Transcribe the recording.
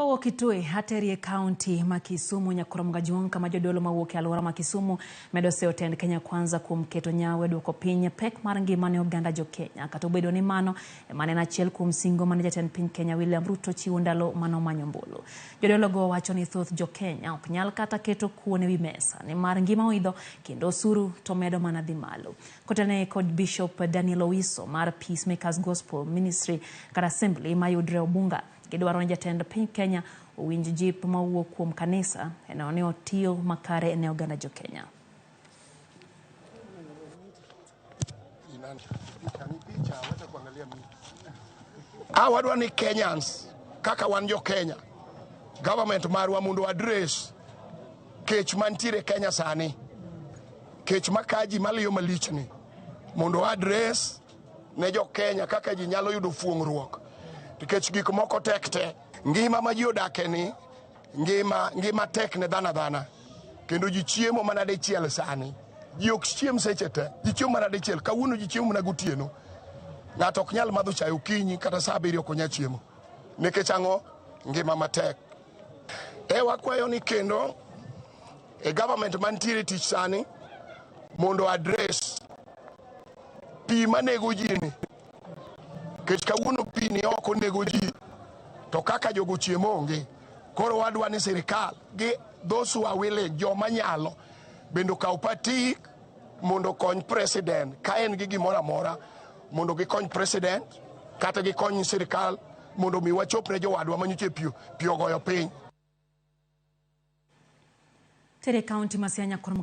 Kowuok Kitui, ateri e kaunti ma Kisumu Nyakoromo Gajuong' kama jodolo mawuok e alwora ma Kisumu medo seyo tend Kenya Kwanza kuom keto nyawo e duoko piny pek mar ngima ne oganda jo Kenya. Kata obedo ni mano ema ne en achiel kuom singo mane jatend piny Kenya William Ruto chiwo ndalo mane omanyo ombulu. Jodologo wacho ni thoth jo Kenya ok nyal kata keto kuon ewi mesa nimar ngima oidho kendo osuru to medo mana dhi malo. Kotelne kod Bishop Daniel Owiso mar Peacemakers Gospel Ministry kata Assembly mayudre Obunga. Gidwaro ni jatend piny Kenya owinj jip mawuok kuom kanisa e neno ni otiyo makare ne oganda jo Kenya. Ah, wadwa ni Kenyans kaka wan jo Kenya, government marwa mondo address kech mantiere Kenya sani, kech makaji maliyo malich ni mondo address ne jo Kenya kaka ji nyalo yudo fuong'ruok nikech gik moko tek te. Ngima ma ji odake ni ngima ngima tek ne dhano adhana kendo ji chiemo mana dichiel sani. Ji ok chiem seche te, ji chiemo mana dichiel. Kawuono ji chiemo mana gotieno. Ng'ato ok nyal madho chae okinyi kata saa abiriyo ok onyal chiemo. Nikech ang'o? Ngima matek. E wakwayo ni kendo e government mantiere tich sani mondo address pi manego ji ni kech kawuono pi ni oko nego ji to kaka jogo chiemo onge koro wadwa ni sirikal gi those who are willing joma nyalo bende okaw patik mondo okony president ka en gi gimoro amora mondo gikony president kata gikony sirikal mondo mi wachop ne jowadwa manyocha pi ogoyo piny. Tere kaunti ma Siaya Nyakoromo.